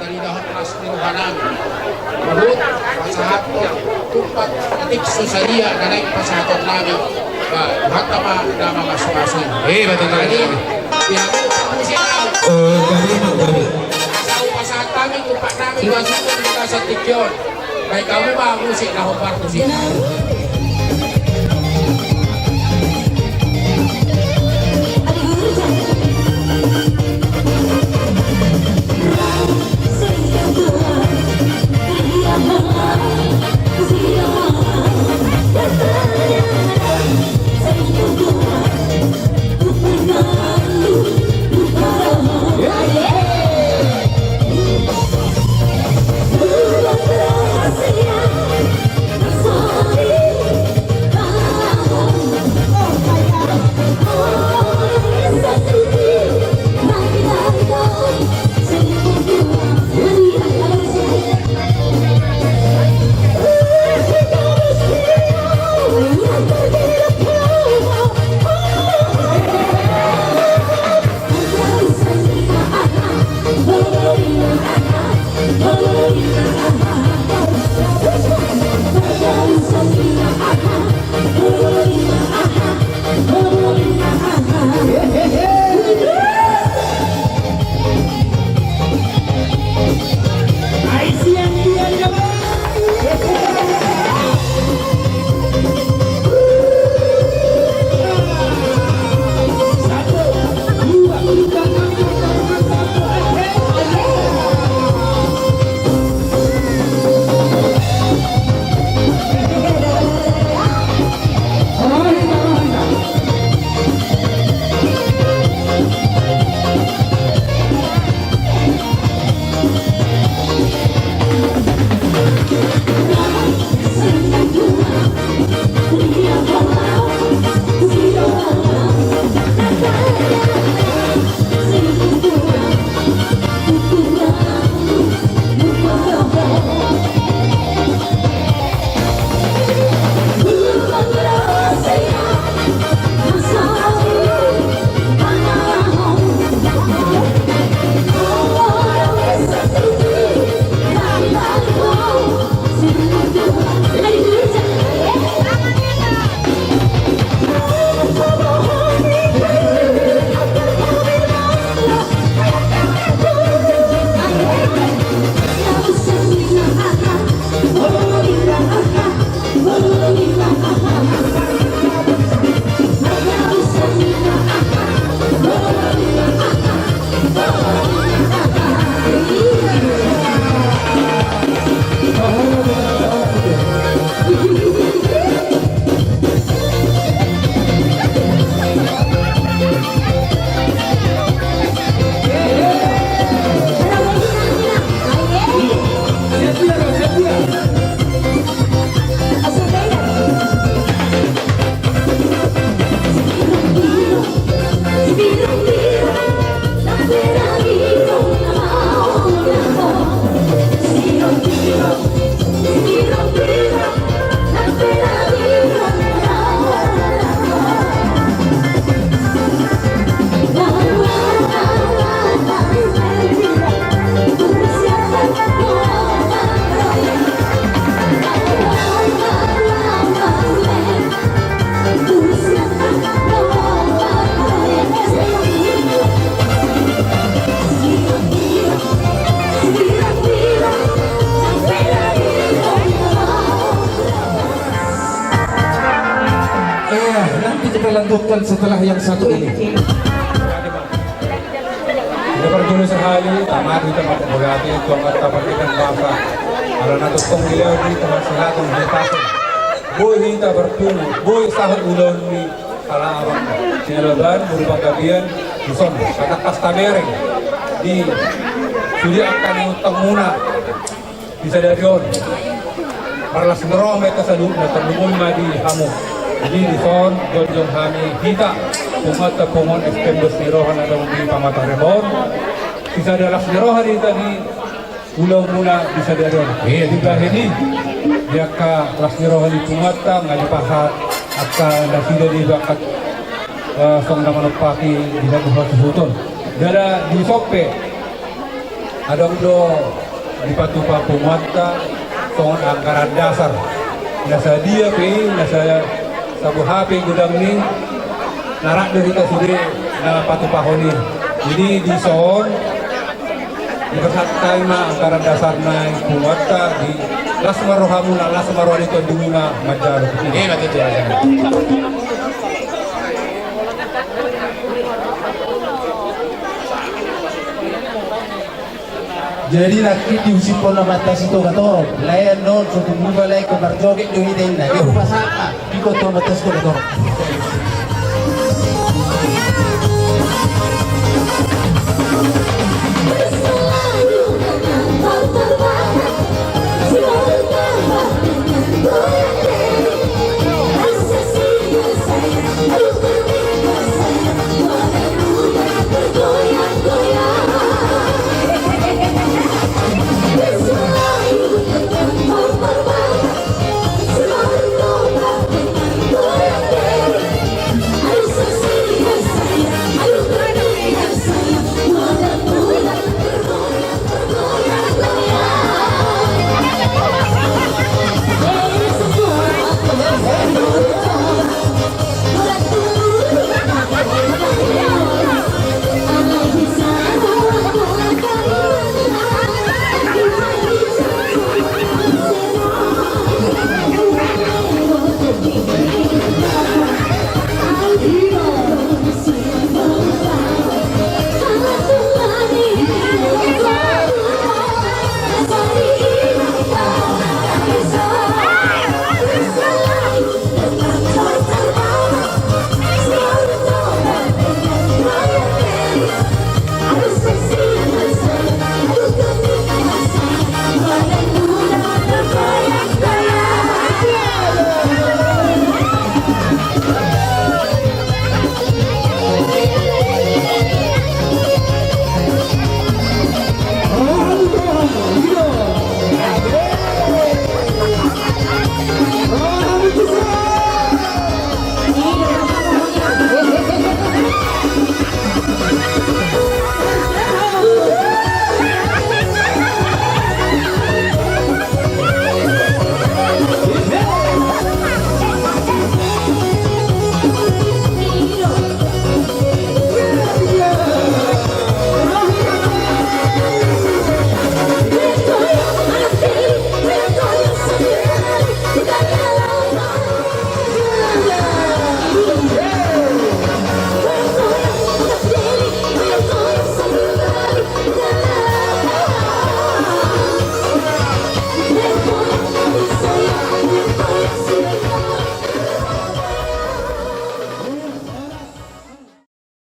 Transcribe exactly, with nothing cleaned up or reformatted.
Dari dahot las ni roha nami. Huhut pasahathon tumpak tingki sadia na naeng pasahaton nami. Ba, Tuhanta ma na mamasumasu. Eh, betul. Jadi, ya, musik nami. Eh, kami mah, kami. Asa hupasahat hami tumpak nami, dua suku di bagasan tingki on. Baik, kami mah musik, na hombar musik. Iya, nanti kita lanjutkan setelah yang satu ini. Ida parjolo sahali, tama di tempat berarti, tuang kata pendidikan bahasa. Ala na tongtong dilehon di tempat sehat, tempat sehat. Boi hita bertemu, boi sahat ulaon ni ala abang. Sinalaban, berupa gabian, dison, kata kasta mereng. Di sudiak kami utang muna. Di sadari on, marlas ni roha ma hita saluhutna, tarlumobi ma di hamu. Jadi dison, jongjong hami hita, punguanta punguan S P M dos ni roha na adong di Pamataribo on. Sisada las ni roha di hita di ulaon muna di sadari on. Iya, di bahen i, di angka las ni roha ni punguanta, nga dipasahat angka nasida di bakat, eh, songon na manompaki di bagasan suhut on. Jala di son pe, Adong do dipatupa punguanta songon anggaran dasar. Na sadia pe i, na sa-, saboha pe godang ni, na rap do hita sude na patupahon i. Jadi dison, dipasahat hami ma anggaran dasar na i punguanta di las ma rohamuna, las ma roha ni tondimuna manjalo. Ima tutu, raja. Jadi nangkin diusik hon amanta Sitogatorop, lae annon so tung muba lae, ingkon marjoget do hita inna, dia hupasahat ma, ingkon tu amanta Sitogatorop.